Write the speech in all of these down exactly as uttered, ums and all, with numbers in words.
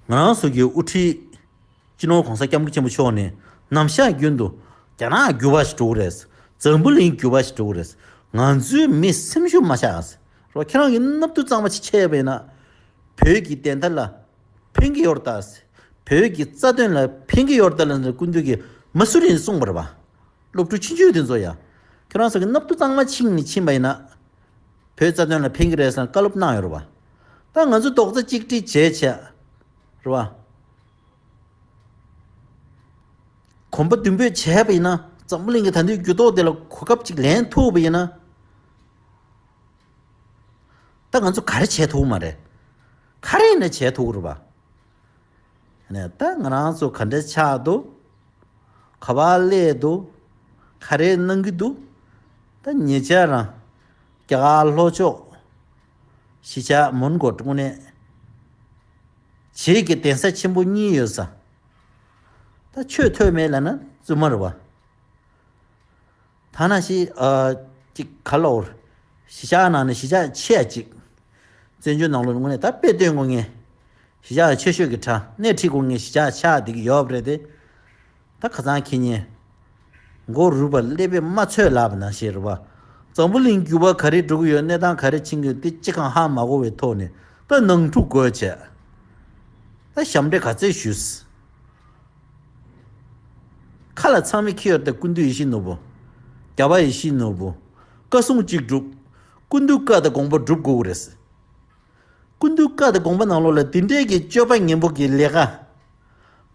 ང་རང་ཚོ་གི་དབུ་ཁྲིད་སྤྱི་ནོར་༸གོང་ས་༸སྐྱབས་མགོན་ཆེན་པོ་མཆོག་ནས་ནམ་ཞག་རྒྱུན་དུ་རྒྱ་ནག་འགྱུར་བ་ཞིག་འགྲོ་གི་རེད། འཛམ་བུ་གླིང་འགྱུར་བ་ཞིག་འགྲོ་གི་རེད། ང་ཚོའི་མི་སེམས་ཤུགས་མ་ཆག་ཟེར་རོ། ཁྱེད་རང་གི་སྣབས་ཐུག་གཙང་མ་ཅིག་ཆད་པ་ཡིན་ན། བོད་ཀྱི་བདེན་མཐའ་ལ་ཕན་གྱི་ཡོད་རེད་ད་ཟེར། བོད་ཀྱི་རྩ་དོན་ལ་ཕན་གྱི་ཡོད་རེད་ད་ལབ་ནས་སྐུ་མདུན་གྱིས་མ་སུ་རིན་གསུངས་པ་རེད་པ། སློབ་ཕྲུག་ཆུང་ཆུང་དེ་ཚོ་ཡ། ཁྱེད་རང་ཚོ་གི་སྣབས་ཐུག་གཙང་མ་ཕྱིན་ནས་ཕྱིན་པ་ཡིན་ན། བོད་རྩ་དོན་ལ་ཕན་གྱི་རེད་ཟེར་ནས་བཀའ་སློབ་གནང་ཡོད་རེད་པ། ད་ང་ཚོ་རྡོག་རྩ་གཅིག་སྒྲིལ་བྱས་བྱས། རེད་པ། གོམ་པ་མདུན་སྤོས་བྱས་པ་ཡིན་ན། འཛམ་བུ་གླིང་གི་ད་ལྟའི་འགྱུར་ལྡོག་དེ་ལ་གོ་སྐབས་ཅིག་ལེན་ཐུབ་པ་ཡིན་ན། ད་ང་ཚོ་ག་རེ་བྱས་ཐུབ་མ་རེད། ག་རེ་ཡིན་ན་བྱས་ཐུབ་རེད་པ། ནས་ད་ང་རང་ཚོ་ག་འདྲ་ཆགས་འདུག་ག་པར་སླེབས་འདུག་ག་རེ་གནང་གི་འདུག་ད་ཉེ་ཆར་རང་རྒྱ་གར་ལྷོ་ཕྱོགས་གཞིས་ཆགས་མོན་གྷོ་དངོས་གནས་བྱེས་ཀྱི་གདན་ས་ཆེན་པོ་གཉིས་ཡོད་ས། ད་ཆོས་ཐོས་མེད་ལབ་ན་རྫུན་མ་རེད་པ། ཐ་ན་ཞིག་ཨ། ཅིག་ག་ལོར། གཞིས་ཆགས་ནང་ནས་གཞིས་ཆགས་ཆེ་ཡ་ཅིག་བཙན་བྱོལ་ནང་ལོགས་དངོས་གནས་ད་དཔེ་སྟོན་དགོས་ངེས། གཞིས་ཆགས་ཆེ་ཤོས་ཀྱི་གྲས་སྣེ་ཁྲིད་དགོས་ངེས་གཞིས་ཆགས་ཆགས་བསྡད་ཀྱི་ཡོད་པ་རེད་དེ། ད་ཁ་སང་ཁེ་ཉེ། མགོ་རུས་པ་ཀླད་པས་མ་ཚོས་ལབ་པ་ནང་བཞིན་རེད་པ། འཛམ་བུ་གླིང་འགྱུར་བ་ག་རེ་འགྲོ་གི་ཡོད་གནས་སྟངས་ག་རེ་ཕྱིན་གྱི་ཡོད་དེ་ཅི་གང་ཧ་མ་གོ་བའི་ཐོག་ནས་ད་ནང་འཁྲུག་དགོས་བྱས། ད་ཞབས་འདྲེན་ག་ཚད་ཞུས། ཁ་ལ་ཚང་མས་འཁྱེར་ཡོད་དེ་སྐུ་མདུན་ཡིད་བཞིན་ནོར་བུ། རྒྱལ་བ་ཡིད་བཞིན་ནོར་བུ། བཀའ་གསུང་གཅིག་སྒྲུབ། སྐུ་མདུན་བཀའ་དང་དགོངས་པ་སྒྲུབ་དགོས་ཀྱི་རེད། སྐུ་མདུན་བཀའ་དང་དགོངས་པ་ནང་ལོགས་ལ་འདི་འདྲའི་གི་སྤྱོད་པ་ངན་པོ་གི་ལས་ཀ།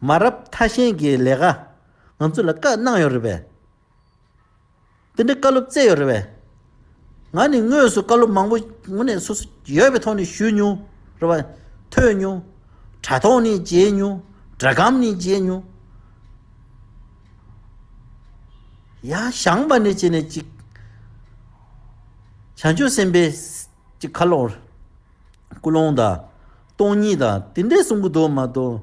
མ་རབས་ཐ་ཤལ་གྱི་ལས་ཀ། ང་ཚོ་ལ་བཀའ་གནང་ཡོད་རེད་པས། དེ་འདྲའི་བཀའ་སློབ་སྩལ་ཡོད་རེད་པས། ང་ནི་དངོས་སུ་བཀའ་སློབ་མང་པོ་དངོས་གནས་སོ་སོ་ཡོད་པའི་ཐོག་ནས་ཞུས་མྱོང་། རེད་པ། ཐོས་མྱོང་། དྲ་ཐོག་ནས་མཇལ་མྱོང་། དྲ་སྒམ་ནས་མཇལ་མྱོང་། ཡང་བཞེངས་པ་ནས་བྱས་ནས་ཅིག་བྱང་ཆུབ་སེམས་དཔའི་ཅིག་ཁ་ལོར། ཀུན་སློང་དང་། སྟོང་ཉིད་དང་དེ་འདྲས་གསུང་གི་འདུག་མ་གཏོགས།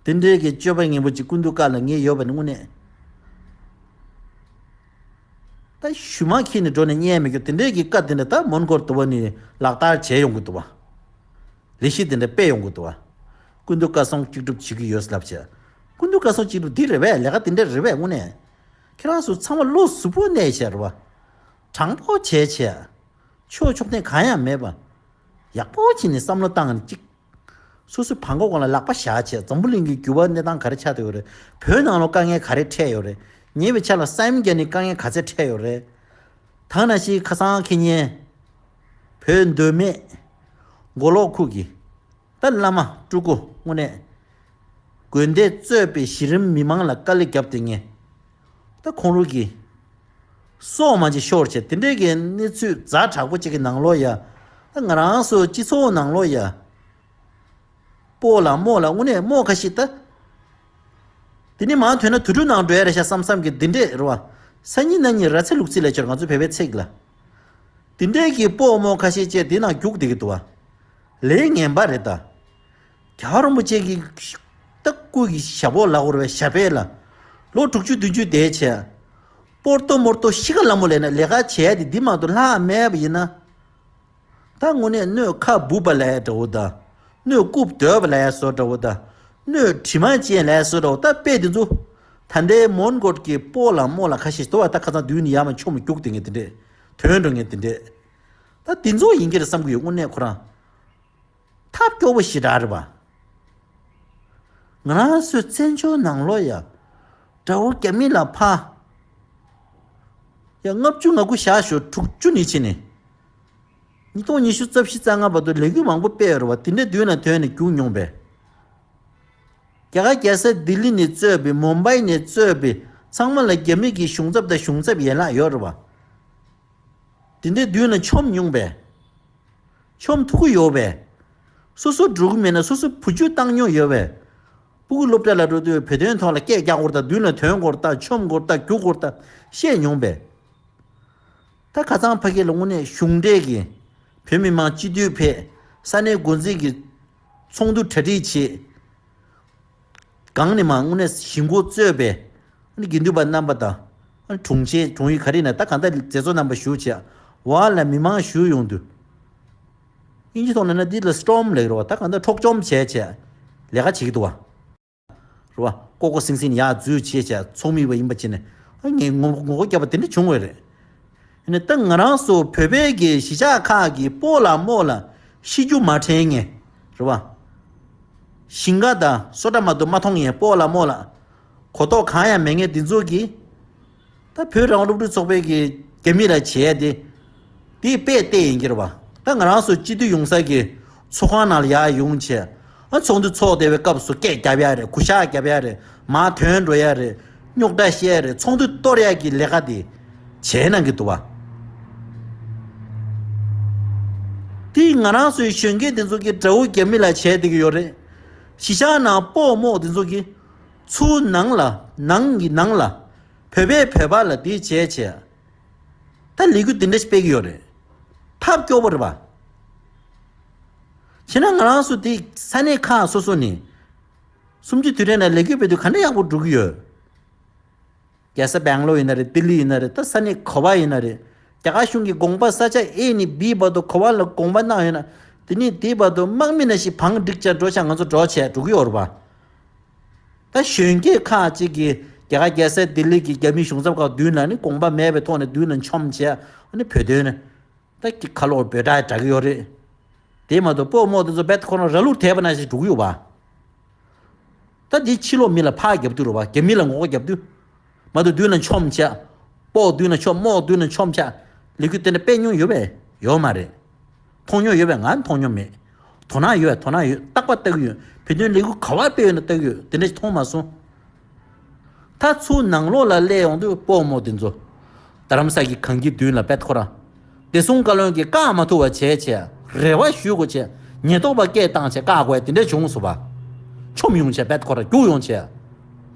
དེ་འདྲས་ཀྱི་སྤྱོད་པ་ངན་པོ་ཅིག་སྐུ་མདུན་བཀའ་ལ་ངེས་ཡོད་པ་ནི་དངོས་གནས། ད་ཞུ་མ་ཁྱེར་ནས་འགྲོ་ནས་རྙེད་མི་རྒྱུ་དེ་འདྲས་ཀྱི་བཀའ་དེ་འདྲ་ད་མོན་གྷོར་དུ་བ་ནི་ལག་བསྟར་བྱས་ཡོང་གི་འདུག་བ། ལས་གཞི་དེ་འདྲ་སྤེལ་ཡོང་གི་འདུག་བ། སྐུ་མདུན་བཀའ་གསུང་གཅིག་སྒྲུབ་བྱེད་ཀྱི་ཡོད་ལབ་བྱས། སྐུ་མདུན་བཀའ་གསུང་གཅིག་སྒྲུབ་འདི་རེད་པས། ལས་ཀ་དེ་འདྲ་རེད་པས་དངོས་གནས། ཁྱེད་རང་ཚོ་ཚང་མ་བློ་གཟུ་བོ་གནས་བྱས་རེད་བ། དྲང་པོ་བྱས་བྱས། ཕྱོགས་ཕྱོགས་ཐེངས་གང་ཡང་མེད་པ། ཡག་པོ་བྱས་ནས་བསམ་བློ་བཏང་ནས་གཅིག་སོ་སོའི་བྲང་ཁོག་སྒང་ལ་ལག་པ་བཞག་བྱས་འཛམ་བུ་གླིང་གི་འགྱུར་བ་གནས་སྟངས་ག་རེ་ཆགས་བསྡད་ཡོད་རེད། བོད་ནང་ལ་དཀའ་ངལ་ག་རེ་འཕྲད་ཡོད་རེད། ཉེ་བའི་ཆར་ལ་སའི་མི་རྒྱ་ནི་དཀའ་ངལ་ག་ཚད་འཕྲད་ཡོད་རེད། ད་ནང་བཞིན་ཁ་སང་ཁེ་ཉེ། བོད་མདོ་སྨད། མགོ་ལོག་ཁུལ་གྱི། ད་བླ་མ་སྤྲུལ་སྐུ་དངོས་གནས། དགོན་སྡེ་གཙོས་པའི་གཞི་རིམ་མི་མང་ལ་དཀའ་ལས་བརྒྱབ་བསྡད་མཁན། ད་ཁོང་རང་གི་སྲོག་མ་གཅིག་ཤོར་བྱས་དེ་འདྲའི་གི་གནས་ཚུལ་ཛ་དྲག་པོ་ཅིག་གི་ནང་ལོགས་ཡ། ད་ང་རང་ཚོ་སྤྱི་ཚོགས་ནང་ལོགས་ཡ། སྤོ་ལགས་རྨོ་ལགས་དངོས་གནས་རྨོ་ཁ་ཤས་ད། དེ་ནས་མར་ཐོན་ན་དུད་འགྲོའི་ནང་འགྲོ་ཡ་རེད་ཤག་བསམ་བསམ་གི་འདི་འདྲས་རེད་བ། སང་ཉིན་གནངས་ཉིན་ར་ཚ་ལུག་རྫི་ལབ་ཀྱི་རེད་ང་ཚོ་བོད་པའི་ཚིག་ལ། དེ་འདྲས་ཀྱི་སྤོ་རྨོ་ཁ་ཤས་བཅས་དེ་ནང་རྒྱུག་བསྡད་ཀྱི་འདུག་བ། ལས་ངན་པ་རེད་ད། རྒྱལ་བ་རིན་པོ་ཆེ་གི་ད་སྐུ་གི་ཞབས་འོག་ལབ་དགོས་རེད་པས། ཞབས་པད་ལ། ལོ་དྲུག་ཅུ་བདུན་ཅུ་བསྡད་བྱས། སྤོ་རྨོ་རྨོ་ཤི་ཁ་ལ་མོ་ལས་ན་ལས་ཀ་བྱས་ཏེ་འདི་མ་གཏོགས་ལྷག་མེད་པ་ཡིན་ན། ད་དངོས་གནས་སྣོད་ཁ་སྦུབ་པ་ལ་ཡ་འདྲ་བོ་དང་། སྣོད་རྐུབ་རྡོལ་བ་ལ་ཡ་བཟོ་འདྲ་བོ་དང་། སྣོད་དྲི་མ་ཅན་ལ་ཡ་བཟོ་འདྲ་བོ་ད་དཔེ་དེ་ཚོ། ད་ལྟའི་མོན་གྷོ་གི་སྤོ་ལགས་རྨོ་ལགས་ཁ་ཤས་དོ་བ་ད་ཁ་སང་དུས་ནས་ཡར་མར་མཆོང་རྒྱུག་དེ་ངས་དེ་འདྲས། དོན་འགྲོ་ངས་དེ་འདྲས། ད་དེ་ཚོ་ཡིན་གྱི་རེད་བསམ་གི་ཡོད་དངོས་གནས་ཁོ་རང་། ཐབས་སྐྱོ་བོ་ཞེ་དྲག་རེད་པ། ང་རང་ཚོའི་བཙན་བྱོལ་ནང་ལོགས་ཡ། དགྲ་བོ་རྒྱ་མི་ལ་ཕར། ཡ་ལྔ་བཅུ་ང་དགུ་བཞག་ཞོག་དྲུག་ཅུ་ནས་ཕྱིན་ནས། ཉིས་སྟོང་ཉི་ཤུ་རྩ་བཞི་རྩ་ལྔ་བར་དུ་ལས་འགུལ་མང་པོ་སྤེལ་ཡོད་རེད་བ། དེ་འདྲའི་མདུན་ལ་ཐོན་ནས་རྒྱུགས་མྱོང་པས། རྒྱ་གར་རྒྱལ་ས་ལྡི་ལི་ནས་གཙོས་པའི་མུམ་བྷའི་ནས་གཙོས་པའི་ཚང་མ་ལ་རྒྱ་མི་གི་གཞུང་ཚབ་དང་གཞུང་ཚབ་ཡན་ལག་ཡོད་རེད་བ། དེ་འདྲའི་མདུན་ལ་མཆོང་མྱོང་པས། མཆོང་ཐུབ་ཀྱི་ཡོད་པས། སོ་སོ་འགྲོ་གི་མེད་ན་སོ་སོ་བུ་རྒྱུད་བཏང་མྱོང་ཡོད་པས། སྤུ་གུ་སློབ་གྲྭ་ལ་འགྲོ་དུས་བོད་དོན་ཐོག་ལ་སྐད་རྒྱག་དགོས་རེད་ད། མདུན་ལ་ཐོན་དགོས་རེད་ད། མཆོང་དགོས་རེད་ད། རྒྱུག་དགོས་རེད་ད། བཤད་མྱོང་པས། ད་ཁ་སང་ཕ་གི་ལ་དངོས་གནས་གཞུང་འབྲེལ་གྱི་བོད་མི་མང་སྤྱི་འཐུས་ཕེབས། ས་གནས་འགོ་འཛིན་གྱི་ཚོགས་འདུ་གྲ་སྒྲིག་བྱེད། སྒང་ནས་མར་དངོས་གནས་གཞིས་འགོ་གཙོས་པའི་ཨ་ནི་དགེ་འདུན་པ་རྣམ་པ་དང་། ཨ་ནི་དྲུང་ཆེ་དྲུང་ཡིག་ག་རེ་ན་ད་གང་ལྟར་མཛད་གཙོ་རྣམ་པ་བཞུགས་བྱས། བར་ལ་མི་མང་བཞུགས་ཡོང་དུས། དབྱིན་ཇི་ཐོག་ནས་ན་འདི་ལ་སི་ཊོམ་ལབ་ཀྱི་རེད་བ། ད་གང་ལྟར་འཕྲོག་བཅོམ་བྱས་བྱས། ལས་ཀ་བྱེད་ཀྱི་འདུག་བ། རེད་བ། ལྐོག་ལྐོག་སིང་སིང་ཡར་འཛུལ་བྱས་བྱས་ཚོགས་མི་བ་ཡིན་པ་བྱས་ནས་ཨ་ངས་ངོ་ངོ་རྒོལ་བརྒྱབ་པ་དེ་འདྲ་བྱུང་བས་རེད། ཨ་ནི་ད་ང་རང་ཚོ་བོད་པའི་གི་གཞིས་ཆགས་ཁག་གི་སྤོ་ལགས་རྨོ་ལགས་ཤི་རྒྱུ་མ་དྲན་མཁན་རེད་བ། ཞིང་ཁ་དང་སོ་ཊ་མ་གཏོགས་མ་མཐོང་མཁན་སྤོ་ལགས་རྨོ་ལགས་གོ་རྟོགས་གང་ཡང་མེད་མཁན་འདི་ཚོ་གིས། ད་བོད་རང་དབང་སློབ་ཕྲུག་ཚོགས་པའི་གི་རྒྱ་མི་ལ་བྱས་ཏེ། དེའི་དཔེ་བལྟས་ཡིན་གྱི་རེད་བ། ད་ང་རང་ཚོ་སྤྱི་འཐུས་ཡོང་ས་གི་ཚོགས་ཁང་ནང་ལ་ཡར་ཡོང་བྱས། ཨ་ཚོགས་འདུ་ཚོགས་བསྡད་པའི་སྐབས་སུ་སྐད་རྒྱབ་ཡ་རེད། གུ་ཤག་རྒྱབ་ཡ་རེད། མར་ཐོན་འགྲོ་ཡ་རེད། རྙོག་དྲ་བཤད་ཡ་རེད། ཚོགས་འདུ་གཏོར་ཡ་གི་ལས་ཀ་དེ་བྱས་གནང་གི་འདུག་བ། དེ་ང་རང་ཚོའི་གཞོན་སྐྱེས་དེ་ཚོ་གི་དགྲ་བོ་རྒྱ་མི་ལ་བྱས་བསྡད་ཀྱི་ཡོད་རེད། གཞིས་ཆགས་ནང་སྤོ་རྨོ་དེ་ཚོ་གི་ཚུར་ནང་ལ་ནང་གི་ནང་ལ། བོད་པས་བོད་པ་ལ་དེ་བྱས་བྱས། ད་ལས་འགུལ་དེ་འདྲ་ཞིག་སྤེལ་གྱི་ཡོད་རེད། ཐབས་སྐྱོ་པོ་རེད་པ། བྱས་ན་ང་རང་ཚོ་དེ་ས་གནས་ཁག་སོ་སོ་ནས། གསུམ་བཅུའི་དུས་དྲན་ལ་ལས་འགུལ་སྤེལ་དུས་ག་འདྲ་ཡག་པོ་འགྲོ་གི་ཡོད། རྒྱལ་ས་སྦེང་ལོར་ཡིན་ན་རེད། ལྡི་ལི་ཡིན་ན་རེད། ད་ས་གནས་ག་པར་ཡིན་ན་རེད། རྒྱ་གར་གཞུང་གི་དགོངས་པ་ས་ཆ་A ནས་B བར་དུ་ག་པར་ལ་དགོངས་པ་གནང་ཡོད་ན། དེ་ནས་དེ་བར་དུ་དམག་མི་ནང་བཞིན་བང་བསྒྲིགས་བྱས་འགྲོ་བྱས་ང་ཚོ་འགྲོ་བྱས་འགྲོ་གི་ཡོད་རེད་པ། ད་གཞོན་སྐྱེས་ཁག་ཅིག་གིས་རྒྱ་གར་རྒྱལ་ས་ལྡི་ལི་གི་རྒྱ་མིའི་གཞུང་ཚབ་ཁང་མདུན་ལ་ནི་དགོངས་པ་མེད་པའི་ཐོག་ནས་མདུན་ལ་མཆོངས་བྱས། ཨ་ནི་བོད་དོན་ནི་ད་ཀྱི་ཁ་ལོ་བོད་དྲག་དྲག་གི་ཡོད་རེད། དེ་མ་གཏོགས་སྤོ་རྨོ་དེ་ཚོ་རྦད་ཁོ་རང་ར་ལུག་དེད་པ་ནང་བཞིན་འགྲོ་གི་ཡོད་པ། ད་འདི་ཕྱི་ལོགས་མི་ལ་ཕར་རྒྱབ་དུས་རེད་པ། རྒྱ་མི་ལ་ངོ་རྒོལ་རྒྱབ་དུས། མ་གཏོགས་མདུན་ལ་མཆོངས་བྱས། སྤོ་མདུན་ལ་མཆོངས། རྨོ་མདུན་ལ་མཆོངས་བྱས། ལས་འགུལ་དེ་འདྲ་སྤེལ་མྱོང་ཡོད་པས། ཡོད་མ་རེད། མཐོང་མྱོང་ཡོད་པས། ང་མཐོང་མྱོང་མེད། དོ་སྣང་ཡོད་པས། དོ་སྣང་ཡོད། རྟག་པར་ལྟ་གི་ཡོད། བོད་དོན་ལས་འགུལ་ག་པར་སྤེལ་ཡོད་ན་ལྟ་གི་ཡོད། དེ་འདྲ་ཞིག་མཐོང་མ་སོང་། ད་ཚུར་ནང་ལོགས་ལ་སླེབས་ཡོང་དུས་སྤོ་རྨོ་དེ་ཚོ། རྡ་རམ་ས་ལ་གི་གངས་སྐྱིད་མདུན་ལ་རྦད་ཁོ་རང་། བདེ་སྲུང་བཀའ་བློན་གྱིས་བཀག་མ་ཐུབ་པ་བྱས་བྱས། རེ་བ་ཞུ་དགོས་བྱས། ཉེན་རྟོག་པ་སྐད་བཏང་བྱས་བཀག་དགོས་དེ་འདྲ་བྱུང་སོང་པ། མཆོངས་ཡོང་བྱས་རྦད་ཁོ་རང་རྒྱུགས་ཡོང་བྱས།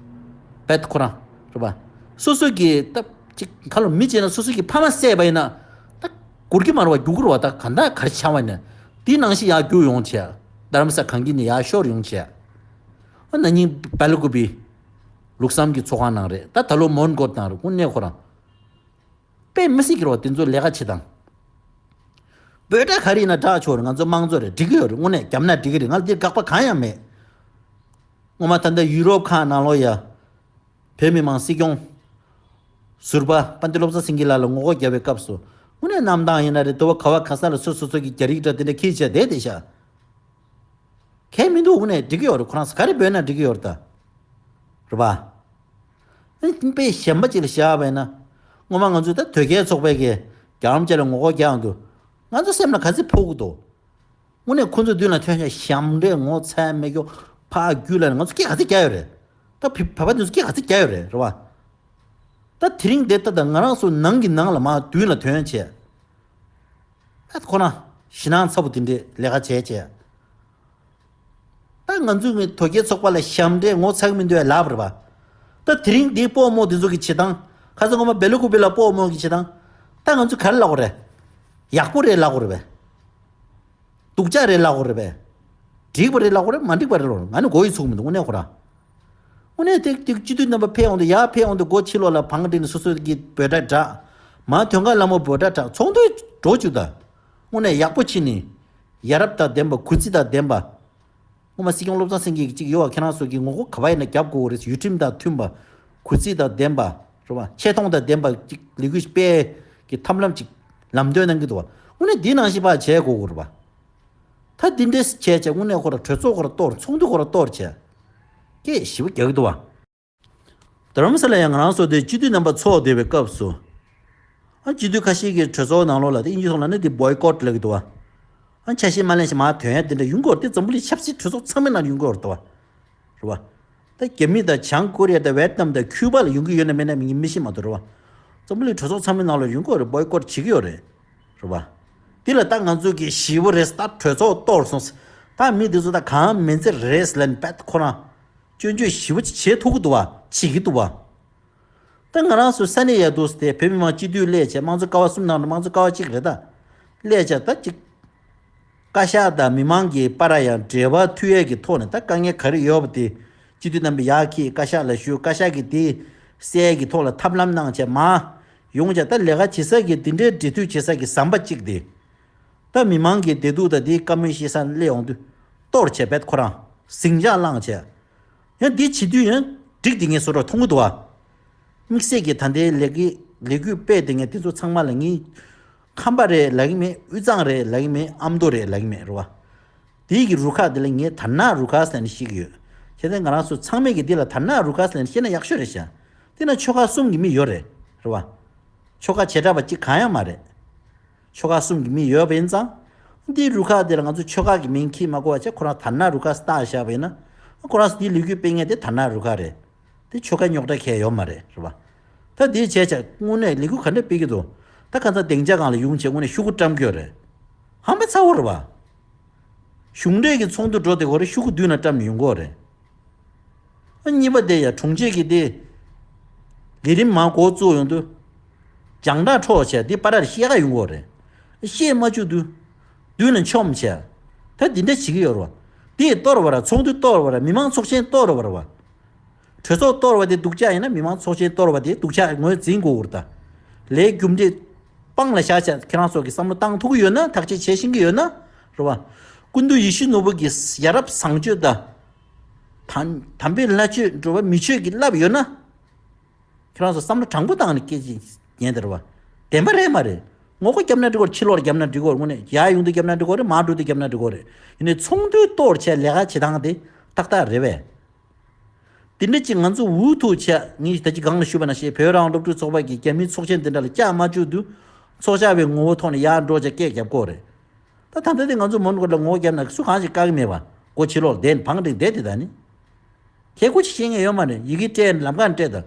རྦད་ཁོ་རང་། རེད་པ། སོ་སོ་གི་ད་ཅིག་ཁ་ལོ་མི་བྱས་ན་སོ་སོ་གི་ཕ་མ་བསད་པ་ཡིན་ན། ད་སྒུར་གྱི་མ་རེད་པ། རྒྱུག་གི་རེད་པ། ད་ག་འདྲ་ག་རེ་བྱ་བ་ཡིན་ན། དེའི་ནང་བཞིན་ཡར་རྒྱུགས་ཡོང་བྱས། རྡ་རམ་ས་ལ་གངས་སྐྱིད་ནས་ཡར་ཤོར་ཡོང་བྱས། ཨ་ན་ནིང་སྦེལ་ཀོབ་པི། ལུགས་བསམ་གྱི་ཚོགས་ཁང་ནང་རེད། ད་ད་ལོ་མོན་གྷོ་ནང་རེད། དངོས་གནས་ཁོ་རང་། དཔེ་མི་སྲིད་ཀྱི་རེད་པ། དེ་ཚོ་ལས་ཀ་བྱེད་སྟངས། བོད་དྲག་ག་རེ་ཡིན་ན་དྲག་ཆོག་རེད། ང་ཚོ་དམངས་གཙོ་རེད། འགྲིག་གི་ཡོད་རེད། དངོས་གནས་བརྒྱབ་ན་འགྲིག་གི་རེད། ང་ལ་འདིར་དགག་པ་གང་ཡང་མེད། སྔོན་མ་ད་ལྟ་ཡུ་རོབ་ཁག་ནང་ལོགས་ཡ། བོད་མི་མང་སྲིད་སྐྱོང་ཟུར་པ་དཔལ་ལྡན་བློ་བཟང་སེང་གེ་ལགས་ལ་ངོ་རྒོལ་བརྒྱབ་པའི་སྐབས་སུ། དངོས་གནས་གནམ་ཐང་ཡིན་ན་རེད། དུ་བ་ག་བ་ག་ས་ལ་སོ་སོ་སོ་གི་རྒྱ་རིགས་འདྲ་དེ་འདྲ་ཁྱེར་བྱས་བསྡད་བསྡད་ཤག་གལ་མི་འདུག་དངོས་གནས་འགྲིག་གི་ཡོད་རེད། ཁོ་རང་ཚོ་ག་རེ་འབོད་ན་འགྲིག་གི་ཡོད་རེད་ད། རེད་པ། ཨ་ནི་དཔེ་གཞན་པ་ཅིག་ལ་བཞག་པ་ཡིན་ན། སྔོན་མ་ང་ཚོས་ད་དོལ་རྒྱལ་ཚོགས་པའི་གི་རྒྱལ་བ་རིན་པོ་ཆེ་ལ་ངོ་རྒོལ་རྒྱག་ཡོང་དུས། ང་ཚོ་སེམས་ལ་ག་ཚོད་ཕོག་གི་འདུག་དངོས་གནས་ཁོ་ཚོའི་མདུན་ལ་ཐོན་ཤག་ཞབས་འདྲེན་ངོ་ཚ་མེད་རྒྱུ་ཕར་རྒྱུགས་ལ་ང་ཚོ་སྐད་ག་ཚོད་རྒྱག་ཡོད་རེད། ད་བོད་བོད་པ་འདི་ཚོ་སྐད་ག་ཚོད་རྒྱག་ཡོད་རེད། རེད་པ། ད་དེ་རིང་འདི་ལྟ་ད་ང་རང་ཚོ་ནང་གི་ནང་ལ་མར་མདུན་ལ་ཐོན་བྱས། ཨ་ཁོ་ན་ཞེད་སྣང་ཚ་པོ་དེ་འདྲའི་ལས་ཀ་བྱས་བྱས། ད་ང་ཚོའི་ངའི་དོལ་རྒྱལ་ཚོགས་པ་ལ་ཞབས་འདྲེན་ངོ་ཚ་གི་མི་འདུག་ལབ་རེད་པ། ད་དེ་རིང་འདིའི་སྤོ་རྨོ་འདི་ཚོ་གི་བྱེད་སྟངས། ཁ་སང་ངོ་མ་སྦེལ་ཀོབ་པི་ལ་སྤོ་རྨོ་གི་བྱེད་སྟངས། ད་ང་ཚོས་ག་རེ་ལབ་དགོས་རེད། ཡག་པོ་རེད་ལབ་དགོས་རེད་པས། སྡུག་ཅག་རེད་ལབ་དགོས་རེད་པས། འགྲིག་པ་རེད་ལབ་དགོས་རེད། མ་འགྲིག་པ་རེད་ལབ་དགོས་རེད། ང་ནི་མགོ་ཡི་ཚུགས་མི་འདུག་དངོས་གནས་ཁོ་རང་། དངོས་གནས་དེ་དེ་སྤྱི་འཐུས་རྣམ་པ་ཕེབས་འོང་དུས་ཡར་ཕེབས་འོང་དུས་སྒོ་ཕྱི་ལོགས་ལ་བང་སྒྲིག་ནས་སོ་སོ་གི་འབོད་སྒྲ་གྲགས། མར་དོན་ཁང་ལ་མོ་འབོད་སྒྲ་གྲགས། ཚོགས་འདུ་འགྲོ་བཅུག་ད། དངོས་གནས་ཡག་པོ་བྱས་ནས། ཡ་རབས་དང་ལྡན་པ། གུས་བརྩི་དང་ལྡན་པ། སྔོན་མ་སྲིད་སྐྱོང་བློ་བཟང་སེང་གེ་གཅིག་ཡོད་པ། ཁྱེད་རང་ཚོ་གིས་ངོ་རྒོལ་ག་པར་ཡིན་ན་རྒྱབ་དགོས་རེད། ཡུལ་ཁྲིམས་དང་མཐུན་པ། གུས་བརྩི་དང་ལྡན་པ། རེད་པ། ཆེ་མཐོང་དང་ལྡན་པ་གཅིག་ལས་འགུལ་སྤེལ་གྱི་ཐབས་ལམ་གཅིག་ལམ་སྟོན་གནང་གི་འདུག་པ། དངོས་གནས་འདི་ནང་བཞིན་པ་བྱེད་དགོས་ཀྱི་རེད་པ། ད་འདི་འདྲས་བྱས་བྱས་དངོས་གནས་ཁོ་ར་གྲོས་ཚོགས་ཁོ་ར་གཏོར། ཚོགས་འདུ་ཁོ་ར་གཏོར་བྱས། སྐད་ཞེ་པོ་རྒྱག་གི་འདུག་པ། རྡ་རམ་ས་ལ་ཡང་ང་རང་ཚོ་དེ་སྤྱི་འཐུས་རྣམ་པ་ཚོགས་བསྡད་པའི་སྐབས་སུ། ཨ་སྤྱི་འཐུས་ཁ་ཤས་ཀྱིས་གྲོས་ཚོགས་ནང་ལོགས་ལ་དེ་དབྱིན་ཇི་ཐོག་ལ་ནི་དེ་བོའི་ཀོཊ་ལབ་ཀྱི་འདུག་པ། ཨ་འཆར་གཞི་མ་ལེན་ཞིག་མར་ཐོན་ཡ་དེ་འདྲ་ཡོང་གི་ཡོད་རེད། དེ་འཛམ་བུ་གླིང་ཆབ་སྲིད་གྲོས་ཚོགས་ཚང་མའི་ནང་ཡོང་གི་ཡོད་རེད་པ། རེད་པ། ད་རྒྱ་མི་དང་བྱང་ཀོ་རི་ཡ་དང་ཝེ་ཏི་ནམ་དང་ཁྱུ་པ་ལ་ཡོང་གི་ཡོད་ན་མེད་ན་ངས་མི་ཤེས་མ་གཏོགས། རེད་པ། འཛམ་བུ་གླིང་གྲོས་ཚོགས་ཚང་མའི་ནང་ལ་ཡོང་གི་ཡོད་རེད། བོའི་ཀོཊ་བྱེད་ཀྱི་ཡོད་རེད། རེད་པ། དེ་ལ་ད་ང་ཚོ་གི་ཞི་བོ་རེད། ད་གྲོས་ཚོགས་གཏོར་སོང་། ད་མི་དེ་ཚོ་ད་གང་མིན་ཚད་རེད་ལབ་ནས་བད་ཁོ་རང་སྐྱོན་བརྗོད་ཞི་བོ་ཅིག་བྱེད་ཐུབ་ཀྱི་འདུག་པ། བྱེད་ཀྱི་འདུག་པ། ད་ང་རང་ཚོ་ས་གནས་ཡ་འདུག་སྟེ་བོད་མི་མང་སྤྱི་འཐུས་སླེབས་བྱས། དམངས་གཙོ་ཀ་བ་གསུམ་ནང་ནས་དམངས་གཙོ་ཀ་བ་གཅིག་རེད་ད། སླེབས་བྱས་ད་ཅིག་བཀའ་ཤག་དང་མི་མང་གི་བར་ཡང་འབྲེལ་བ་མཐུད་ཡས་ཀྱི་ཐོག་ནས། ད་དཀའ་ངལ་ག་རེ་ཡོད་པ་དེ་སྤྱི་འཐུས་རྣམ་པས་ཡར་འཁྱེར་བཀའ་ཤག་ལ་ཞུ། བཀའ་ཤག་གིས་དེ་སེལ་གྱི་ཐོག་ལ་ཐབས་ལམ་གནང་བྱས་མར་ཡོང་བྱས། ད་ལས་ཀ་བྱེད་ས་གི་དེ་འདྲའི་འབྲེལ་མཐུད་བྱེད་ས་གི་ཟམ་པ་གཅིག་དེ། ད་མི་མང་གི་བདེ་སྡུག་དང་དེའི་བཀའ་མོལ་བཤད་ས་སླེབས་ཡོང་དུས་གཏོར་བྱས་བད་ཁོ་རང་ ཟིང་ཆ་བསླངས་བྱས། ཡང་འདི་བྱེད་དུས་ཡང་འགྲིག་དེ་ངས་བཟོ་འདྲ་མཐོང་གི་འདུག་བ། དམིགས་བསལ་གྱི་ད་ལྟའི་ལས་ཀའི་ལས་འགུལ་སྤེལ་དེ་ངས་དེ་ཚོ་ཚང་མ་ལ་ངས་ཁམས་པ་རེད་ལབ་ཀྱི་མེད། དབུས་གཙང་རེད་ལབ་ཀྱི་མེད། ཨ་མདོ་རེད་ལབ་ཀྱི་མེད་རེད་བ། དེའི་གི་རུ་ཁག་དེ་ལ་ངས་དར་ནག་རུ་ཁག་ཟེར་ནས་བཤད་ཀྱི་ཡོད། བྱས་ཙང་ང་རང་ཚོ་ཚང་མས་ཀྱི་འདི་ལ་དར་ནག་རུ་ཁག་ཟེར་ནས་བཤད་ན་ཡག་ཤོས་རེད་ཤག། དེ་ན་ཆོལ་ཁ་གསུམ་གྱི་མི་ཡོད་རེད། རེད་བ། ཆོལ་ཁ་བྱེ་བྲག་པ་གཅིག་གང་ཡང་མ་རེད། ཆོལ་ཁ་གསུམ་གྱི་མི་ཡོད་པ་ཡིན་ཙང་། འདིའི་རུ་ཁག་དེ་ལ་ང་ཚོ་ཆོལ་ཁ་གི་མིང་འཁྱེར་མ་དགོས་པ་བྱས། ཁོ་རང་དར་ནག་རུ་ཁག་བཏགས་བཞག་པ་ཡིན་ན། ཁོ་རང་ཚོ་འདིའི་ལས་འགུལ་སྤེལ་མཁན་དེ་དར་ནག་རུ་ཁག་རེད། དེ་ཆོལ་ཁ་རྙོག་དྲ་གང་ཡང་ཡོད་མ་རེད། རེད་བ། ད་དེ་བྱས་བྱས་དངོས་གནས་ལས་འགུལ་ག་འདྲ་སྤེལ་གྱི་འདུག། ད་ཁ་སང་སྡིངས་ཆ་སྒང་ལ་ཡོང་བྱས་དངོས་གནས་ཤོག་གུ་བཀྲམ་གྱི་ཡོད་རེད། ཧམ་པ་ཚ་བོ་རེད་བ། གཞུང་འབྲེལ་གྱི་ཚོགས་འདུ་འགྲོ་དེ་གོ་རེ་ཤོག་གུ་བསྡུས་ན་བཀྲམ་ནས་ཡོང་གི་ཡོད་རེད། ཨ་གཉིས་པ་དེ་ཡ་དྲུང་ཆེ་གིས་དེ་ལས་རིམ་མར་འགོ་བཙུགས་ཡོང་དུས། རྒྱང་བསྒྲགས་འཕྲོག་བྱས་དེ་པར་ར་བཤད་ག་ཡོང་གི་ཡོད་རེད། བཤད་མ་བཅུག་དུས་བསྡུས་ནས་མཆོམ་བྱས། ད་འདི་འདྲ་བྱེད་ཀྱི་ཡོད་རེད་བ། དེ་གཏོར་བ་ར་ཚོགས་འདུ་གཏོར་བ་ར་མི་མང་ཚོགས་ཆེན་གཏོར་བ་ར་བ། གྲོས་ཚོགས་གཏོར་བ་དེ་སྡུག་ཅག་ཡིན་ན་མི་མང་ཚོགས་ཆེན་གཏོར་བ་དེ་སྡུག་ཅག་ངོས་འཛིན་དགོས་ཀྱི་རེད་ད། ལས་རྒྱུ་འབྲས་སྤང་ལ་བཞག་བྱས་ཁྱེད་རང་ཚོ་གི་བསམ་བློ་བཏང་ཐུབ་ཀྱི་ཡོད་ན། ཐག་གཅོད་བྱེད་ཤེས་ཀྱི་ཡོད་ན། རེད་བ། ཀུན་འདུས་ཡིད་བཞིན་ནོར་བུ་གི་ཡ་རབས་བཟང་སྤྱོད་དང་། དམ་དམ་པའི་ལྷ་ཆོས་འགྲོ་བ་མི་ཆོས་ཀྱི་རླབས་ཡོད་ན། ཁྱེད་རང་ཚོ་བསམ་བློ་དྲང་པོ་བཏང་ནས་སྐད་ཆ་ཉན་དེ་རེད་བ། བདེན་པ་རེད་མ་རེད། ངོ་རྒོལ་བརྒྱབ་ན་འགྲིག་གོ་རེད། ཕྱི་ལོགས་ལ་བརྒྱབ་ན་འགྲིག་གོ་རེད། དངོས་གནས་ཡར་ཡོང་དུས་བརྒྱབ་ན་འགྲིག་གོ་རེད། མར་འགྲོ་དུས་བརྒྱབ་ན་འགྲིག་གོ་རེད། ཡིན་ནའི་ཚོགས་འདུ་གཏོར་བྱས་ལས་ཀ་བྱེད་སྟངས་དེ་ཏག་ཏག་རེད་བས། དེ་འདྲ་ཅིག་ང་ཚོ་འུ་ཐུག་བྱས། ངས་ད་ཅི་སྒང་ལ་ཞུས་པ་ནང་བཞིན་བོད་རང་དབང་སློབ་ཕྲུག་ཚོགས་པ་གིས་རྒྱ་མིའི་ཚོགས་ཆེན་དེ་འདྲ་ལ་བཅར་མ་བཅུག་དུས། ཚོགས་བཅར་བའི་ངོ་བོ་ཐོག་ནས་ཡར་འགྲོ་བྱས་སྐད་རྒྱབ་ཀྱི་ཡོད་རེད། ད་ད་ལྟ་དེ་ང་ཚོ་མོན་གྷོ་ལ་ངོ་རྒོལ་བརྒྱབ་ན་སུ་གང་ཞིག་བཀག་གི་མེད་པ། སྒོ་ཕྱི་ལོགས་བསྡད་ནས་བང་བསྒྲིགས་བསྡད་དེ། ད་ནི་ཁྱེད་སྒོ་ཕྱི་ཤེས་མཁན་ཡོད་མ་རེད། ཡི་གེ་སྤྲད་ནས་ལམ་ཁ་ནས་སྤྲད་དང་།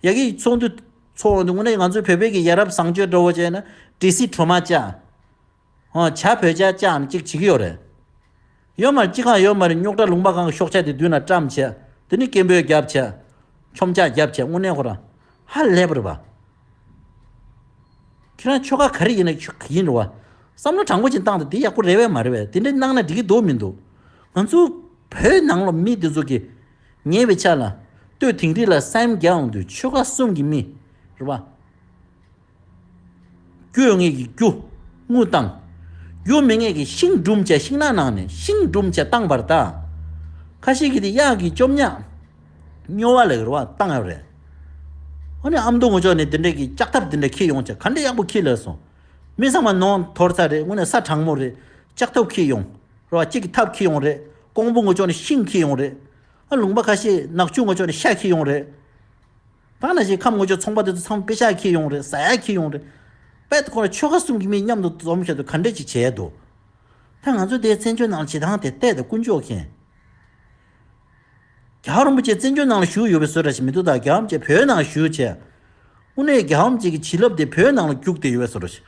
ཡ་གི་ཚོགས་འདུ་ཚོགས་འདུ་དངོས་གནས་ང་ཚོའི་བོད་པའི་གི་ཡ་རབས་བཟང་སྤྱོད་འདྲ་བོ་བྱས་ན། འབྲས་སིལ་གྲོ་མ་བཅག། ཧོ་ཇ་བོད་ཇ་བཅག་ནས་ཅིག་བྱེད་ཀྱི་ཡོད་རེད། ཡོད་མ་རེད། ཅི་གང་ཡོད་མ་རེད། རྙོག་དྲ་ལུང་པ་གང་གི་ཤོག་ཆ་དེ་མདུན་ལ་བཀྲམ་བྱས། དེ་ནི་སྐད་འབོད་རྒྱབ་བྱས། མཆོམ་ཆག་རྒྱབ་བྱས། དངོས་གནས་ཁོ་རང་ཧ་ལས་པ་རེད་པ། ཁྱེད་རང་ཆོལ་ཁ་ག་རེ་ཡིན་ན་ཆོལ་ཁ་ཡིན་རེད་བ། བསམ་བློ་དྲང་པོ་ཅིག་བཏང་དང་དེ་ཡག་པོ་རེད་པས་མ་རེད་པས། དེ་འདྲ་གནང་ན་འགྲིག་གི་འདུག་མི་འདུག། ང་ཚོ་བོད་ནང་ལ་མི་དེ་ཚོ་གི་ཉེ་བའི་ཆ་ལ་སྟོད་དིང་རི་ལ་སེམས་རྒྱ་འོང་དུས་ཆོལ་ཁ་གསུམ་གྱི་མི་རེད་བ། རྒྱུ་ཡོད་མཁན་གྱི་རྒྱུ་དངུལ་བཏང་། རྒྱུ་མེད་མཁན་གྱི་ཤིང་སྦྲུམ་བྱས། ཤིང་ནགས་ནང་ནས་ཤིང་སྦྲུམ་བྱས་བཏང་བར་ད། ཁ་ཤས་ཀྱིས་དེ་གཡག་གི་བཅོམ་ཉག་སྨྱོ་བ་ལ་རེད་བ་བཏང་ཡོད་རེད། ཨ་ནི་ཨ་མདོ་ངོས་ཕྱོགས་ནས་དེ་འདྲས་ཀྱི་ལྕགས་ཐབ་དེ་འདྲ་འཁྱེར་ཡོང་བྱས། ག་འདྲ་ཡག་པོ་འཁྱེར་ལབ་སོང་། མི་ཚང་མ་ནོར་འཐོར་ཚར་རེད། དངོས་གནས་ས་གྲང་མོ་རེད། ལྕགས་ཐབ་འཁྱེར་ཡོང་། རེད་བ། གཅིག་གིས་ཐབ་འཁྱེར་ཡོང་རེད། ཀོང་པོ་ངོས་ཕྱོགས་ནས་ཤིང་འཁྱེར་ཡོང་རེད། ཨ་ལུང་པ་ཁ་ཤས་ནག་ཆུ་ངོས་ཕྱོགས་ནས་ཤ་འཁྱེར་ཡོང་རེད། ད་ནང་བཞིན་ཁམས་ངོས་ཕྱོགས་ཚོང་པ་དེ་ཚོ་ཚང་མ་པེ་ཤག་འཁྱེར་ཡོང་རེད། ཟ་ཡག་འཁྱེར་ཡོང་རེད། དཔེ་ཁོ་རང་ཆོལ་ཁ་གསུམ་གྱི་མི་མཉམ་དུ་འཛོམས་བྱས་དུས་ག་འདྲས་ཅིག་བྱས་འདུག། ད་ང་ཚོ་དེ་བཙན་བྱོལ་ནང་ལ་བྱེད་སྟངས་དེ་བལྟས་དང་དཀོན་མཆོག་མཁྱེན། རྒྱལ་བ་རིན་པོ་ཆེ་བཙན་བྱོལ་ནང་ལ་བཞུགས་ཡོད་པའི་བཟོ་འདྲ་ཞིག་མི་འདུག། ད་རྒྱལ་བ་རིན་པོ་ཆེ་བོད་ནང་བཞུགས་བྱས། དངོས་གནས་རྒྱལ་བ་རིན་པོ་ཆེ་གི་བྱིན་རླབས་དེ་བོད་ནང་ལ་རྒྱུགས་བསྡད་ཡོད་པའི་བཟོ་འདྲ་ཞིག།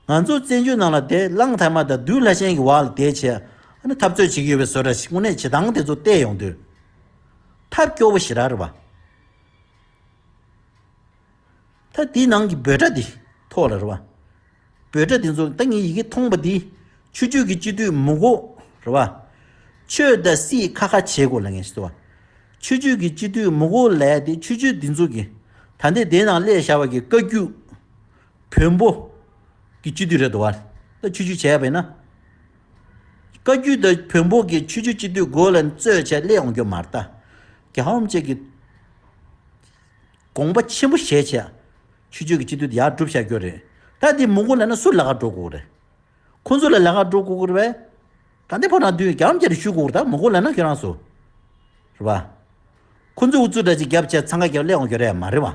ང་ཚོ་བཙན་བྱོལ་ནང་ལ་དེ་གླང་དར་མ་དང་བདུད་ལྷ་ཆེན་གྱི་འོག་ལ་བསྡད་བྱས། ཨ་ནི་འཐབ་རྩོད་བྱེད་ཀྱི་ཡོད་པའི་བཟོ་འདྲ་ཞིག། དངོས་གནས་བྱེད་སྟངས་དེ་ཚོ་བལྟས་ཡོང་དུས། ཐབས་སྐྱོ་བོ་ཞེ་དྲག་རེད་པ། ད་དེའི་ནང་གི་འབོད་སྒྲ་འདི་ཐོག་ལ་རེད་བ། འབོད་སྒྲ་འདི་ཚོ་ད་ངས་ཡི་གེ་མཐོང་བ་འདི། ཆོས་བརྒྱུད་ཀྱི་སྤྱི་འཐུས་མི་དགོས་རེད་བ། ཆོས་དང་སྲིད་ཁ་ཁ་བྱེད་དགོས་ལབ་མཁན་ཞིག་འདུག་བ། ཆོས་བརྒྱུད་ཀྱི་སྤྱི་འཐུས་མི་དགོས་ལབ་དེ་ཆོས་བརྒྱུད་འདི་ཚོ་གི། ད་ལྟའི་དེའི་ནང་སླེབས་བཞག་པ་གི་བཀའ་བརྒྱུད། བོན་པོ་གི་སྤྱི་འཐུས་རེད་འདུག་བ། ད་ཆོས་བརྒྱུད་བྱས་པ་ཡིན་ན། བཀའ་བརྒྱུད་དང་བོན་པོ་གི་ཆོས་བརྒྱུད་སྤྱི་འཐུས་དགོས་ལབ་རྩོད་བྱས་སླེབས་ཡོང་རྒྱུ་མ་རེད་ད། རྒྱལ་བ་རིན་པོ་ཆེ་གི་དགོངས་པ་ཆེན་པོ་བཞེས་བྱས། ཆོས་བརྒྱུད་ཀྱི་སྤྱི་འཐུས་དེ་ཡར་སྒྲུབ་བཞག་རྒྱུ་རེད། ད་དེ་མི་དགོས་ལབ་ན་སུ་ལ་ཁ་འགྲོ་དགོས་རེད། ཁོ་ཚོ་ལ་ལ་ཁ་འགྲོ་དགོས་རེད་པས། ད་འདི་ཕོ་བྲང་མདུན་རྒྱལ་བ་རིན་པོ་ཆེ་ལ་ཞུ་དགོས་རེད། ད་མི་དགོས་ལབ་ན་ཁྱོད་རང་ཚོ། རེད་པ། ཁོ་ཚོས་ཨུ་ཚུགས་འདྲ་ཅིག་བརྒྱབ་བྱས་འཚང་ཁ་རྒྱབ་སླེབས་ཡོང་རྒྱུ་རེད་མ་རེད་པ།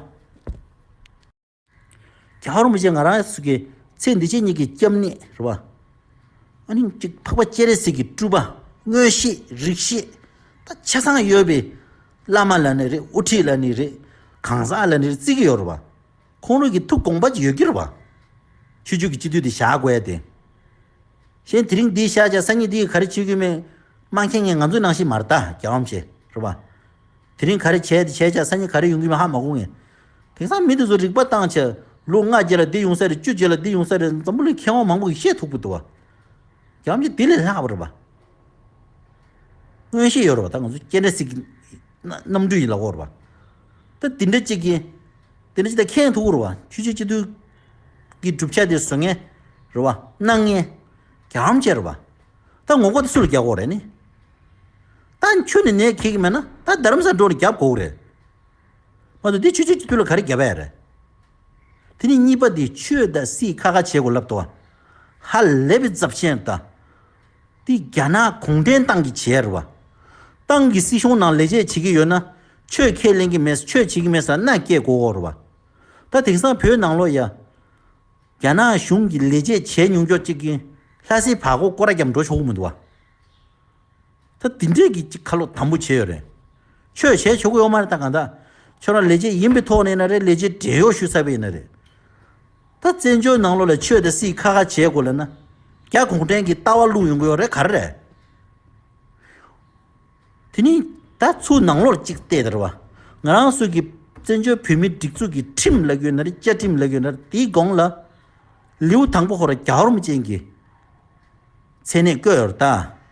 རྒྱལ་བ་རིན་པོ་ཆེ་ང་རང་ཚོ་གི་ཚེ་འདི་ཕྱི་གཉིས་ཀྱི་སྐྱབས་གནས་རེད་པ། ཨ་ནི་གཅིག་འཕགས་པ་སྤྱན་རས་གཟིགས་ཀྱི་སྤྲུལ་པ། མངོན་ཤེས་རིག་ཤེས་ད་ཆ་ཚང་ཡོད་པའི་བླ་མ་ལབ་ནི་རེད། དབུ་ཁྲིད་ལབ་ནི་རེད། གང་ཟག་ལབ་ནི་རེད། བརྩི་གི་ཡོད་རེད་པ། ཁོང་རང་གི་ཐུགས་དགོངས་པ་ཅིག་ཡོད་ཀྱི་རེད་པ། ཆོས་བརྒྱུད་ཀྱི་སྤྱི་འཐུས་དེ་བཞག་དགོས་ཡ་དེ། གཞན་དེ་རིང་འདི་བཞག་བྱས་སང་ཉིན་འདི་ག་རེ་བྱེད་ཀྱི་མེད། སྨྲ་མཁན་ངས་ང་ཚོའི་ནང་བཞིན་མ་རེད་ད། རྒྱལ་བ་རིན་པོ་ཆེ་རེད་པ། དེ་རིང་ག་རེ་བྱས་དེ་བྱས་བྱས་སང་ཉིན་ག་རེ་ཡོང་གི་མེད་ཧ་མ་གོ་ངས། དེང་སང་མི་དེ་ཚོ་རིག་པ་བཏང་བྱས་ལོ་ལྔ་རྗེས་ལ་འདི་ཡོང་ས་རེད། བཅུ་རྗེས་ལ་འདི་ཡོང་ས་རེད། འཛམ་བུ་གླིང་མཁས་དབང་མང་པོ་གིས་བཤད་ཐུབ་ཀྱི་འདུག་བ། རྒྱལ་བ་རིན་པོ་ཆེ་དེ་ལས་ལྷག་པ་རེད་པ། མངོན་ཤེས་ཡོད་རེད་པ། ད་ང་ཚོ་སྤྱན་རས་གཟིགས་ཀྱི་རྣམ་སྤྲུལ་ཡིན་ལབ་ཀྱི་ཡོད་རེད་པ། ད་དེ་འདྲ་ཅིག་གིས་དེ་འདྲ་ཅིག་ད་མཁྱེན་ཐུབ་ཀྱི་རེད་པ། ཆོས་བརྒྱུད་སྤྱི་འཐུས་ཀྱི་གྲུབ་ཆ་དེ་བཟོ་མཁན་རེད་པ། གནང་མཁན་རྒྱལ་བ་རིན་པོ་ཆེ་རེད་པ། ད་ངོ་རྒོལ་དེ་སུ་ལ་རྒྱག་དགོས་རེད་ནི། ད་ཁྱོད་ནས་ནད་ཁེགས་ཀྱི་མེད་ན་ད་རྡ་རམ་ས་འགྲོ་ནས་རྒྱབ་དགོས་རེད། མ་གཏོགས་འདི་ཆོས་ཆོས་ཀྱི་དུས་ལ་ག་རེ་རྒྱབ་ཡ་རེད། དེ་ནས་གཉིས་པ་འདི་ཆོས་དང་སྲིད་ཁ་ཁ་བྱེད་དགོས་ལབ་འདུག་བ། ཧ་ལས་པའི་ཚབས་ཆེན་ད། འདི་རྒྱ་ནག་གུང་ཁྲན་ཏང་གིས་བྱས་རེད་བ། ཏང་གི་སྲིད་གཞུང་ནང་ལས་བྱེད་བྱེད་ཀྱི་ཡོད་ན་ཆོས་ཁས་ལེན་གྱི་མེད་ཆོས་བྱེད་ཀྱི་མེད་ཟེར་ན་སྐད་གོ་གོ་རེད་བ། ད་དེང་སང་བོད་ནང་ལོགས་ཡ། རྒྱ་ནག་གཞུང་གི་ལས་བྱེད་བྱས་མྱོང་ཀྱོག་ཅིག་གིས་ལྷ་སའི་བར་སྐོར་སྐོར་ར་རྒྱབ་འགྲོ་ཆོག་གི་མི་འདུག་བ། ད་དེ་འདྲས་ཀྱི་ཅིག་ཁ་ལོ་དམ་པོ་བྱས་ཡོད་རེད། ཆོས་བྱས་ཆོག་གི་ཡོད་མ་རེད་ད་གང་ལྟར། ཁྱོད་རང་ལས་བྱེད་ཡིན་པའི་ཐོག་ནས་ཡིན་ན་རེད་ལས་བྱེད་བྲེལ་གཡོག་ཞུ་ཚར་བ་ཡིན་ན་རེད། ད་བཙན་བྱོལ་ནང་ལོགས་ལ་ཆོས་དང་སྲིད་ཁ་ཁ་བྱས་དགོས་ལབ་ན། རྒྱ་གུང་ཁྲན་གྱི་ལྟ་བ་བླུག་ཡོང་གི་ཡོད་རེད་ག་རེ་རེད། དེ་ནི་ད་ཚུར་ནང་ལོགས་གཅིག་བལྟས་དེ་རེད་བ། ང་རང་ཚོ་གི་བཙན་བྱོལ་བོད་མིའི་སྒྲིག་འཛུགས་ཀྱི་ཁྲིམས་ལབ་ཀྱི་ཡོད་ན་རེད་བཅའ་ཁྲིམས་ལབ་ཀྱི་ཡོད་ན་རེད་དེའི་གོང་ལ། ལེའུ་དང་པོ་ཧོ་ར་རྒྱལ་བ་རིན་པོ་ཆེ་གི་མཚན་གནས་བཀོད་ཡོད་རེད་ད།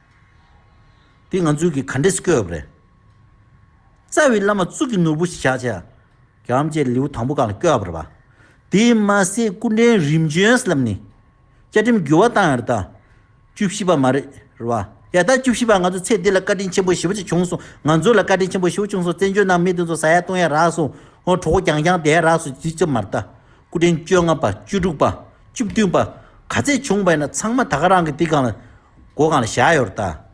དེ་ང་ཚོས་གི་ག་འདྲས་བཀོད་ཡོད་རེད། རྩ་བའི་བླ་མ་གཙུག་གི་ནོར་བུ་ཞིག་བཞག་བྱས། རྒྱལ་བ་རིན་པོ་ཆེ་ལེའུ་དང་པོ་སྒང་ལ་བཀོད་ཡོད་རེད་བ། དེ་མ་ཟད་སྐུ་ཕྲེང་རིམ་བྱོན་ཟེར་ལབ་ནི། བཅའ་ཁྲིམས་འགྱུར་བ་བཏང་ཡོད་རེད་ད། བཅུ་བཞི་པ་མ་རེད་རེད་བ། ཡ་ད་བཅུ་བཞི་པ་ང་ཚོ་ཚེ་འདི་ལ་བཀའ་དྲིན་ཆེན་པོ་ཞེ་པོ་ཅིག་བྱུང་སོང་། ང་ཚོ་ལ་བཀའ་དྲིན་ཆེན་པོ་ཞེ་པོ་བྱུང་སོང་། བཙན་བྱོལ་ནང་མི་དེ་ཚོ་ཟ་ཡ་བཏུང་ཡ་རག་སོང་། ཨོ་གྲོད་ཁོག་རྒྱང་རྒྱང་བསྡད་ཡ་རག་སོང་ཅི་ཅི་མ་རེད་ད། སྐུ་ཕྲེང་བཅོ་ལྔ་པ་བཅུ་དྲུག་པ་བཅུ་བདུན་པ་ག་ཚད་བྱུང་བ་ཡིན་ན་ཚང་མ་ད་ག་རང་གི་དེ་སྒང་ལ་སྒོ་སྒང་ལ་བཞག་ཡོད་རེད་ད།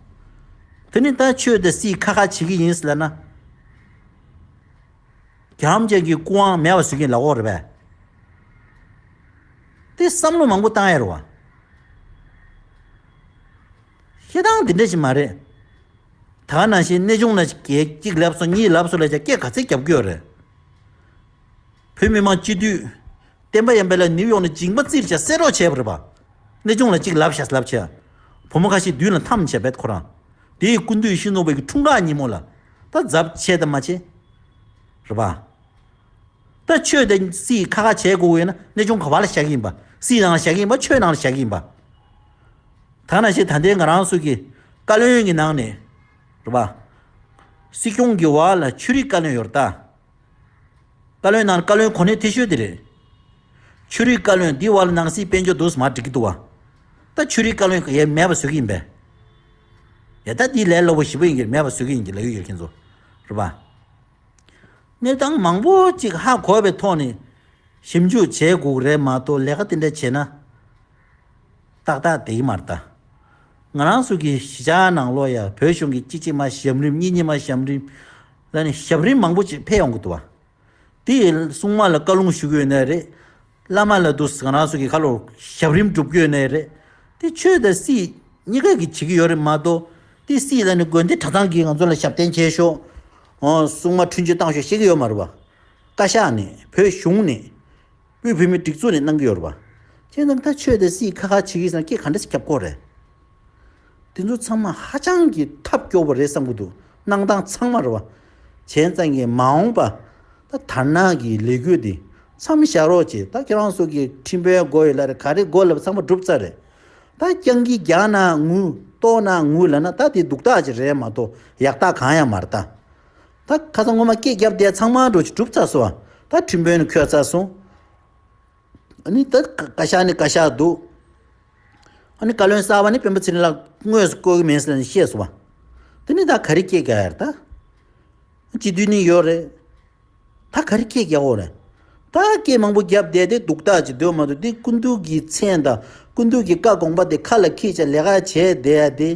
དེ་ནི་ད་ཆོས་དང་སྲིད་ཁ་ཁ་བྱེད་ཀྱི་ཡིན་ཟེར་ལབ་ན། རྒྱལ་བ་རིན་པོ་ཆེ་གི་སྐུ་དབང་མེད་པ་བཟོ་གི་ཡིན་ལབ་ཀྱི་ཡོད་རེད་པས། དེ་བསམ་བློ་མང་པོ་བཏང་ཡ་རེད་བ། བཤད་སྟངས་དེ་འདྲ་ཞིག་མ་རེད། ད་ག་ནང་བཞིན་གནས་ཆུང་ལ་གཅིག་ལབ་སོང་གཉིས་ལབ་སོང་ལབ་བྱས་སྐད་ག་ཚད་རྒྱབ་ཀྱི་ཡོད་རེད། བོད་མི་མང་སྤྱི་འཐུས། བསྟན་པ་ཡར་འཕེལ་ལ་ནིའུ་ཡོག་ནས་མཇིང་པ་བཙིར་བྱས་བསད་རོགས་བྱས་པ་རེད་པ། གནས་ཆུང་ལ་གཅིག་ལབ་ཤག་ལབ་བྱས། བུ་མོ་ཁ་ཤས་མདུན་ལ་འཐམས་བྱས་པས་ཁོ་རང་། དེའི་སྐུ་མདུན་ཡིད་བཞིན་ནོར་བུ་གི་འཁྲུངས་སྐར་ཉིན་མོ་ལ། ད་ཛབ་བྱས་དང་མ་བྱས། རེད་པ། ད་ཆོས་དང་སྲིད་ཁ་ཁ་བྱེད་དགོས་ཡོད་ན་གནས་ཆུང་ག་པ་ལ་བཞག་གི་ཡིན་པ། སྲིད་ནང་ལ་བཞག་གི་ཡིན་པ་ཆོས་ནང་ལ་བཞག་གི་ཡིན་པ། ད་ནང་བཞིན་ད་ལྟའི་ང་རང་ཚོ་གི་བཀའ་བློན་གྱི་ནང་ནས། རེད་པ། སྲིད་སྐྱོང་གི་འོག་ལ་ཆོས་རིག་བཀའ་བློན་ཡོད་རེད་ད། བཀའ་བློན་ནང་བཀའ་བློན་གོ་གནས་མཐོ་ཤོས་དེ་རེད། ཆོས་རིག་བཀའ་བློན་འདི་བར་ལ་ནང་སྲིད་དཔལ་འབྱོར་འདུག་སེ་མར་འགྲིག་གི་འདུག་བ། ད་ཆོས་རིག་བཀའ་བློན་ཡ་མེད་པ་བཟོ་གི་ཡིན་པས། ཡ་ད་འདི་ལས་སླ་པོ་ཞེ་པོ་ཡིན་གྱི་མེད་པ་བཟོ་གི་ཡིན་གྱི་ལབ་ཡོད་ཡོད་མཁན་ཚོ། རེད་པ། གནས་སྟངས་མང་པོ་ཅིག་ཧ་གོ་བའི་ཐོག་ནས་ཞིབ་འཇུག་བྱེད་དགོས་རེད་མ་གཏོགས་ལས་ཀ་དེ་འདྲ་བྱས་ན། ཏག་ཏག་བསྡད་ཀྱི་མ་རེད་ད། ང་རང་ཚོ་གི་གཞིས་ཆགས་ནང་ལོགས་ཡ་བོད་གཞུང་གི་གཅིག་གཅིག་མ་ཞབས་རིམ་གཉིས་གཉིས་མ་ཞབས་རིམ། ལ་ནི་ཞབས་རིམ་མང་པོ་ཅིག་ཕེབས་ཡོང་གི་འདུག་བ། དེ་སྲུང་མ་ལ་བཀའ་ལུང་ཞུ་གི་ཡོད་ནའི་རེད། བླ་མ་ལ་འདུག་ང་རང་ཚོ་གི་ཁ་ལོ་ཞབས་རིམ་སྒྲུབ་ཀྱི་ཡོད་ནའི་རེད། དེ་ཆོས་དང་སྲིད་གཉིས་ཀ་གི་བྱེད་ཀྱི་ཡོད་རེད་མ་གཏོགས། དེ་སྲིད་ལ་ནི་དགོན་སྡེ་གྲྭ་ཚང་གིས་ང་ཚོ་ལ་ཞབས་བརྟན་བྱས་ཤོག་ཨོ་སྲུང་མ་འཕྲིན་བཅོལ་བཏང་ཤོག་བཤད་ཀྱི་ཡོད་མ་རེད་བ། བཀའ་ཤག་ནས་བོད་གཞུང་ནས། དབུས་བོད་མིའི་སྒྲིག་འཛུགས་ནས་གནང་གི་ཡོད་རེད་པ། ཁྱེད་རང་ད་ཆོས་དང་སྲིད་ཁ་ཁ་བྱེད་ཀྱི་ཟེར་ན་ཁྱེད་ག་འདྲ་ཞིག་རྒྱབ་དགོས་རེད། དེ་ཚོ་ཚང་མ་ཧ་ཅང་གི་ཐབས་སྐྱོ་པོ་རེད་བསམ་གྱི་འདུག་གནང་སྟངས་ཚང་མ་རེད་པ། བྱས་ཙང་གི་མ་འོངས་པ། ད་དར་ནག་གི་ལས་འགུལ་འདི་མཚམས་བཞག་རོགས་བྱེད། ད་ཁྱེད་རང་ཚོ་གི་ཁྲིམས་དཔོན་དགོས་ཡོད་ལ་རེད་ག་རེ་དགོས་ལབ་ཚང་མ་གྲུབ་ཚར་རེད། ད་རྐྱང་གི་རྒྱག་ན་ངུ་ལྟོགས་ན་ངུ་ལབ་ན་ད་དེ་སྡུག་ཐག་ཅིག་རེད་མ་གཏོགས་ཡག་རྟགས་གང་ཡང་མ་རེད་ད། ད་ཁ་སང་སྔོན་མ་སྐད་བརྒྱབ་བསྡད་ཚང་མ་འགྲོ་ཅིག་གྲུབ་ཚར་སོང་བ། ད་ཁྲིམས་དཔོན་ནི་འཁོད་ཚར་སོང་། ཨ་ནི་ད་བཀའ་ཤག་ནི་བཀའ་ཤག་འདུག་ཨ་ནི་བཀའ་བློན་གསར་པ་ནི་སྤེན་པ་ཚེ་རིང་ལགས་དངོས་སུ་བསྐོ་གི་མིན་ཟེར་ནས་བཤད་སོང་བ། དེ་ནི་ད་ག་རེ་སྐད་རྒྱག་ཡ་རེད་ད། སྤྱི་འཐུས་ནི་ཡོད་རེད། ད་ག་རེ་སྐད་རྒྱག་དགོས་རེད། ད་སྐད་མང་པོ་བརྒྱབ་བསྡད་དེ་སྡུག་ཐག་ཅིག་འདོད་མ་གཏོགས་དེ་སྐུ་མདུན་གྱི་མཚན་དང་སྐུ་མདུན་གྱི་བཀའ་དགོངས་པ་དེ་ཁ་ལ་འཁྱེར་བྱས་ལས་ཀ་བྱས་བསྡད་ཡ་དེ།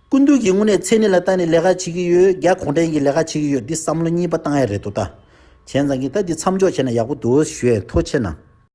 སྐུ་མདུན་གྱི་དངོས་གནས་མཚན་ཉིད་ལ་བལྟས་ནས་ལས་ཀ་བྱེད་ཀྱི་ཡོད། རྒྱ་གུང་ཁྲན་གྱིས་ལས་ཀ་བྱེད་ཀྱི་ཡོད། འདི་བསམ་བློ་གཉིས་པ་བཏང་ཡ་རེད་འདུག་ད། བྱས་ཙང་གི་ད་འདི་མཚམས་འཇོག་བྱས་ན་ཡག་པོ་འདུག་ཞུ་ཡས། ཐུགས་རྗེ་གནང་།